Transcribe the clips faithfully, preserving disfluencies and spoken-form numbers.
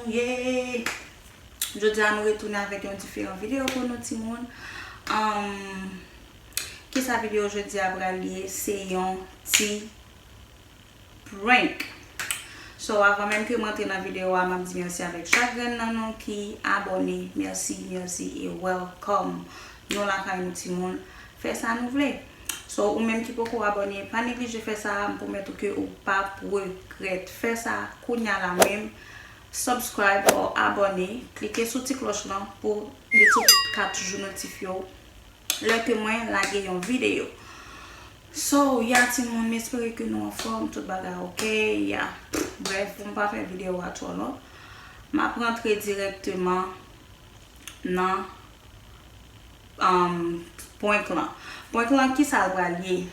Ye! Jodi a nou retounen avèk yon diferan videyo pou nou timoun. Anm, kisa videyo jodi a pral ye? Se yon ti prank. So, avan menm ke m antre nan videyo a, m ap di mèsi avèk chak grenn nan nou ki abòne. Mèsi, mèsi e welcome. Nou lakay nou timoun. Fè sa nou vle. So, ou menm ki poko abòne, pa neglije fè sa, m pwomèt ou ke ou p ap regrèt. Fè sa kounya la menm. Subscribe or abòne, klike sou ti klòch lan pou YouTube ka toujou notifye w lè ke mwen lage yon videyo. So, ya timoun, m espere ke nou anfòm, tout bagay ok, ya. Brèf, pou m pa fè videyo a twò long, m ap rantre dirèkteman nan, um, prank lan. Prank lan, kisa l pral ye?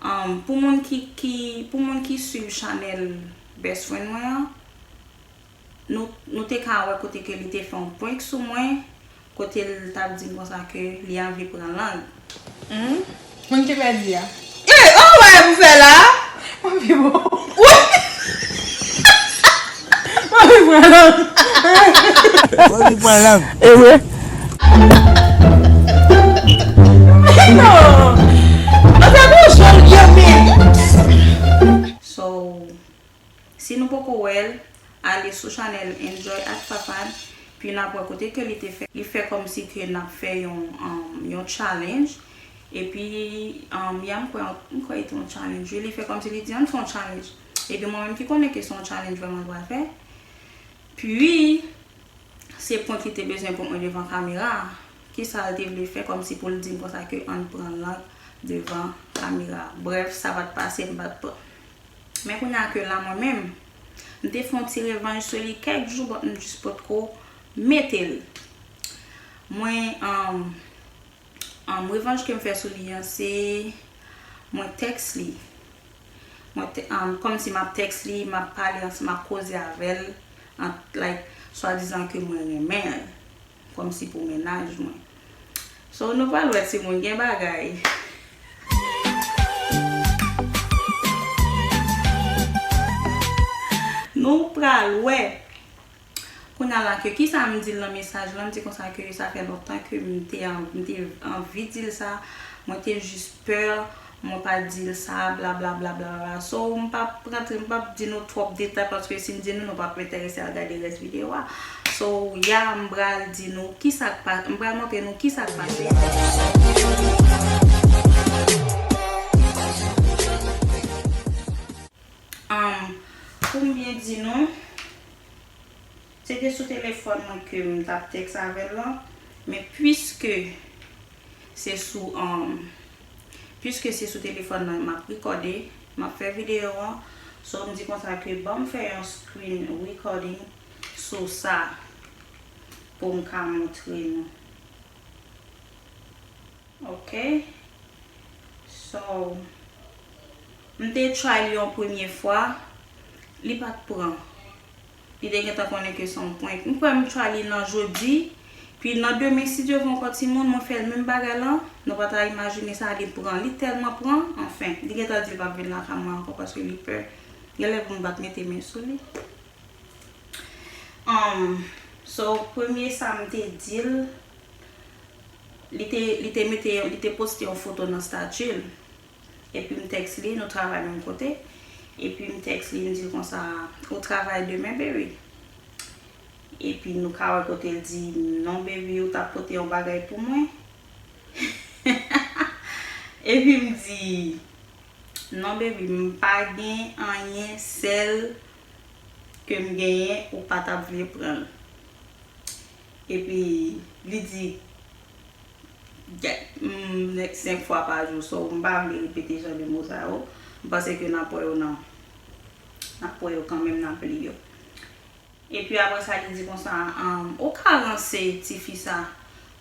Um, pou moun ki, ki, pou moun ki swiv chanèl best friend mwen an, nou, nou te ka wè kote ke li te fè yon prank sou mwen, kote l t ap di m konsa ke li anvi pran lang. Hmm? Moun ki pèdi a. Eh, oh, wè, pou fè la. Mwen pi bon. Wi. Mwen pi pran lang. Mwen pi pran lang. E vre? Non. Mwen fè bon jòl yo, men. So, si nou poko wè l, ale sou chanèl Enjoy ak Fafan, pi n ap wè kote ke li te fè, li fè kòmsi ke n ap fè yon, um, yon challenge. Epi, um, ya m kwè, m kwè li te yon challenge. Wi, li fè kòmsi li di, "Ann fè yon challenge." Epi mwen menm ki konnen ke se yon challenge vrèman l pral fè. Pi, se prank li te bezwen prank mwen devan kamera. Kisa l te vle fè kòmsi pou l di m konsa ke ann pran lang devan kamera? Brèf, sa pa t pase, m pa t pran. Men kounye a ke la mwen menm, m te fè yon ti revanj sou li kèk jou, but m jis potko mete l. Mwen, um, um, revanj ke m fè sou li an, se mwen tèks li. Mwen te, um, kòmsi m ap tèks li, m ap pale ansanm, m ap koze avè l, an, like, swadizan ke mwen renmen l, kòmsi pou mennaj mwen. So, nou pral wè timoun, gen bagay. Nou pral wè. Kounye a la ke kisa m di l nan mesaj lan, m di konsa ke sa fè lontan ke m te an-, m te anvi di l sa, mwen te jis pè, mwen pa di l sa, bla, bla, bla, bla, bla. So, m p ap rantre, m p ap di nou twòp detay, paske si m di nou, nou p ap enterese al gade rès videyo a. So, ya, m pral di nou kisa k pa-, m pral montre nou kisa k pase. Um, pou m byen di nou, se te sou telefòn mwen ke m t ap tèks avè l lan, men piske se sou, um, piske se sou telefòn nan m ap rekòde, m ap fè videyo an, so m di konsa ke ban m fè yon screen recording sou sa pou m ka montre nou. Ok. So, m te try li yon premye fwa, li pa t pran. Li te gentan konnen ke se yon prank. M kwè m try li nan jodi, pi nan demen, si Dye vle ankò timoun, mwen fè l menm bagay lan, nou pa ta imajine sa, li pran. Li tèlman pran, anfen, li gentan di l p ap vin lakay mwen ankò paske li pè. Genlè pou m pa t mete men sou li. Um, so, premye sa m te di l, li te, li te mete, li te poste yon foto nan stati l. Epi m tèks li, nou travay menm kote. Epi m tèks li, m di l konsa, "Ou travay demen, baby?" Epi nou ka wè kote l di, "Non, baby, ou t ap pote yon bagay pou mwen?" Epi m di, "Non, baby, m pa gen anyen, sèl ke m genyen, ou pa t ap vle pran l." Epi li di, "Gad, m, senk fwa pa jou, so m pa vle repete jan de mo sa yo. M panse ke n ap wè yo nan, n ap wè yo kanmenm, n ap li yo." Epi apre sa, li di konsa, um, "Ou ka ranse, tifi sa."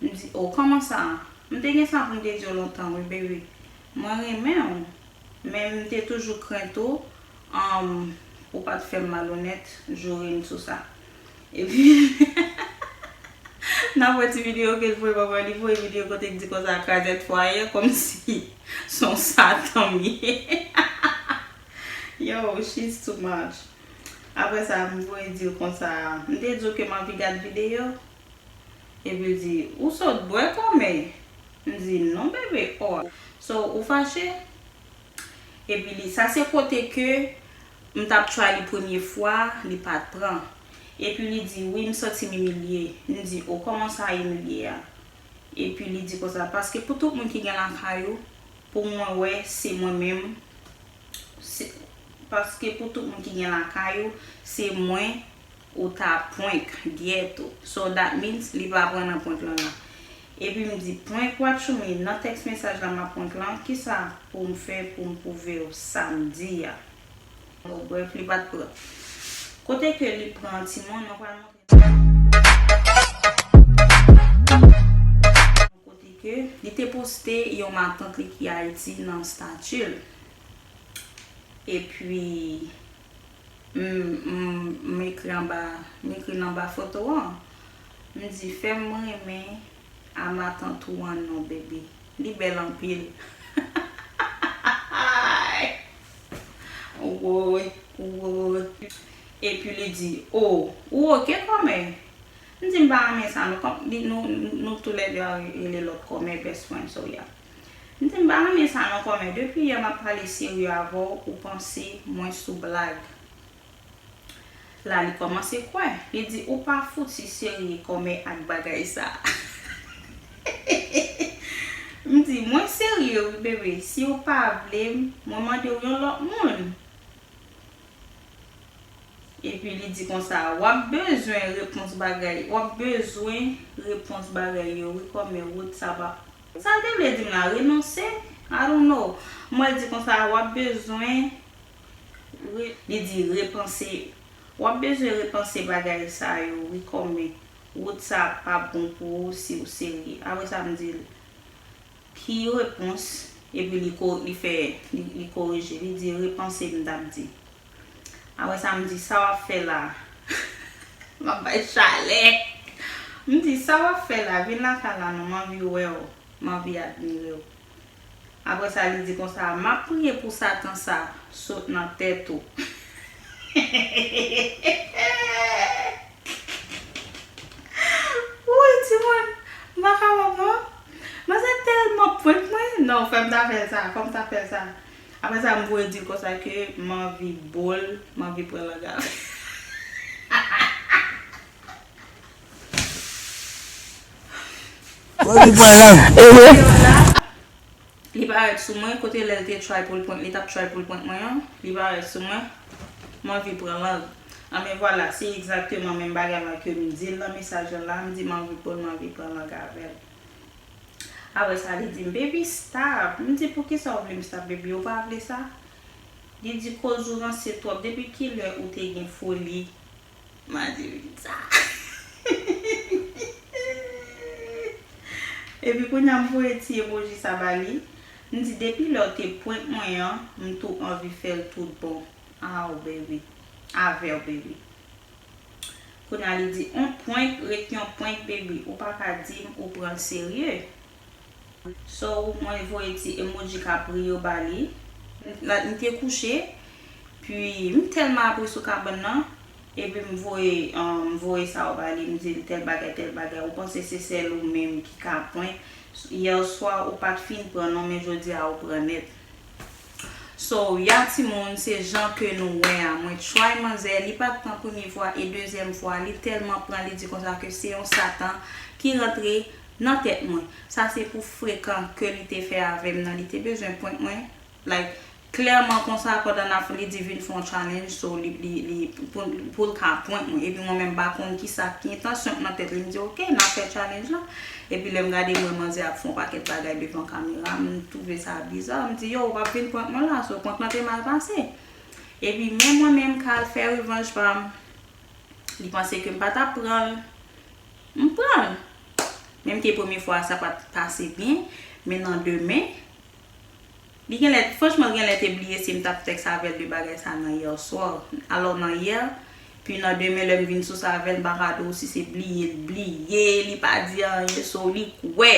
M di, "O, kòman sa?" M te gen sa pou m te di w lontan, wi, baby. Mwen renmen w, men m te toujou krent ou, um, ou pa t fè m malonèt, joure m sou sa. Epi, n ap wè ti videyo ke l voye ban mwen, li voye videyo kote k di konsa, "Krazèt fwaye," kòmsi se yon satan m ye. Yo, she's too much. Apre sa, m voye di l konsa, m te di w ke m anvi gad videyo. Epi l di, ou sot bwè kòmè? M di, non, bebe, oh. So, ou fache? Epi li, sa se kote ke m t ap try li premye fwa, li pa t pran. Epi li di, wi, m santi m imilye. M di, o, kòman sa imilye a? Epi li di konsa, paske pou tout moun ki gen lakay ou, pou mwen wè, se mwen menm. Se, paske pou tout moun ki gen lakay ou, se mwen ou ta prank, ghetto. So that means li pa pran nan prank lan la. Epi m di, prank what you mean? Nan text mesaj la m ap prank lan, kisa pou m fè pou m pwouve w sa m di a? Bon, bref, li pa t pran. Kote ke li pran timoun, mwen pral montre. Kote ke li te poste yon matant li ki Ayiti nan stati l. Epi, m, m, m ekri anba, m ekri nan ba foto an. M di, fè m renmen a matant ou an non, baby. Li bèl anpil. Woy, woy. Epi li di, o, ou oke kòmè? M di, m pa renmen sa, nou, kòm, li, nou, nou toulède a rele lòt kòmè, best friend, so yeah. M di, m pa renmen sa non kòmè, depi yè m ap pale serye avè w, ou panse mwen sou blag. La li kòmanse kwè, li di, ou pa fouti serye kòmè ak bagay sa. M di, mwen serye wi bebe, si w pa vle m, mwen mande w yon lòt moun. Epi li di konsa, w ap bezwen repons bagay, w ap bezwen repons bagay yo wi kòmè, wout sa pa. Sa l te vle di m la, renonse? I don't know. M wè l di konsa, w ap bezwen re-, li di repanse, w ap bezwen repanse bagay sa yo wi kòmè, wout sa pa bon pou ou si w serye. Apre sa m di l, ki repons? Epi li ko-, li fè, li, li korije, li di, repanse m t ap di. Apre sa, m di, sa w ap fè la? M ap bay chalè. M di, sa w ap fè la? Vin lakay la non, m anvi wè w, m anvi admire w. Apre sa, li di konsa, m ap priye pou Satan sa sot nan tèt ou. Woy, timoun, m pa kapab non. Manzè tèlman prank mwen. Non, fè m ta fè l sa, fò m ta fè l sa. Apre sa, m voye di l konsa ke m anvi bo l, m anvi pran lang avè l. Ou anvi pran lang? Li parèt sou mwen, kote lè l te try pou l prank, li t ap try pou l prank mwen an, li parèt sou mwen, m anvi pran lang. Anben vwala, se egzakteman menm bagay la ke m di l nan mesaj lan la, m di m anvi pou l, m anvi pran lang avè l. Apre sa, li di m, baby, stop. M di, poukisa w vle m stop, baby? Ou pa vle sa? Li di, koz ou ranse twòp. Depi kilè ou te gen foli? M a di wi sa. Epi kounye a m voye ti emoji sa ba li. M di depi lè w te prank mwen an, m tou anvi fè l tout bon. Aw, baby. Avè w, baby. Kounye a li di, on prank ret yon prank, baby. Ou pa ka di m ou pran l serye. So, mwen voye ti emoji k ap ri yo ba li. La, m te kouche, pi m tèlman ap ri sou kabann nan, epi m voye, um, m voye sa yo ba li, m di l tèl bagay, tèl bagay. Ou panse se sèl ou menm ki ka prank? Yè swa ou pa t fin pran non, men jodi a ou pran nèt. So, ya timoun, se jan ke nou wè a. Mwen try manzè, li pa t pran premye fwa e dezyèm fwa, li tèlman pran, li di konsa ke se yon satan ki rantre nan tèt mwen. Sa se pou frekan ke li te fè avè m nan, li te bezwen prank mwen. Like, klèman konsa, pandan n ap, li di vin fè yon challenge, so li, li, li, pou, pou l ka prank mwen. Epi mwen menm m pa konn kisa ki entansyon k nan tèt li. M di, ok, n ap fè challenge lan. Epi lè m gade, m wè manzè ap fè yon pakèt bagay devan kamera, m twouve sa biza. M di, yo, w ap vin prank mwen la, so prank lan te mal pase. Epi men mwen menm, m ka al fè revanj pa m. Li panse ke m pa t ap pran l. M pran l. Menm ke premye fwa a, sa pa t pase byen, men nan demen, li genlè, franchman, l genlè te bliye si m t ap tèks avè l de bagay sa nan yè swa. Alò, nan yè, pi nan demen, lè m vin sou sa avè l, m pa ka di w si se bliye l bliye, li pa di anyen, so li kwè.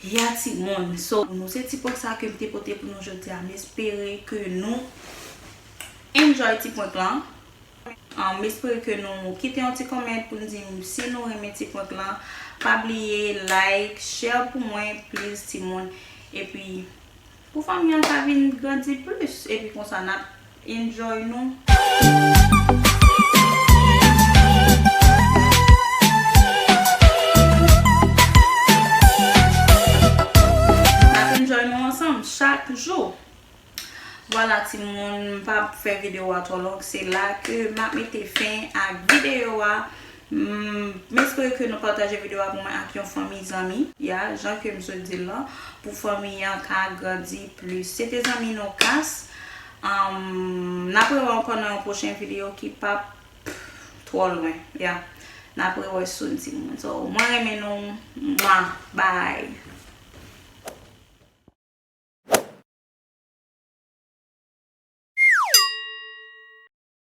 Ya timoun. So, nou se ti prank sa ke m te pote pou nou jodi a. M espere ke nou enjoy ti prank lan. Um, m espere ke nou kite yon ti kòmant pou n di m si nou renmen ti prank lan. Pa bliye like, share pou mwen, please, timoun. Epi, pou fanmi an ka vin grandi plis. Epi konsa, n ap enjoy nou. N ap enjoy nou ansanm chak jou. Vwala, timoun, m p ap fè videyo a twò long. Se la ke m ap mete fen ak videyo a. M, m espere ke nou pataje videyo a pou mwen ak yon fanmi zanmi. Ya, jan ke m sot di l lan, pou fanmi an ka grandi plis. Se te zanmi nou Kas. Um, n ap rewè ankò nan yon pwochen videyo ki p ap twò lwen. Ya. N ap rewè soon, timoun. So, mwen renmen nou. Mwa. Bye.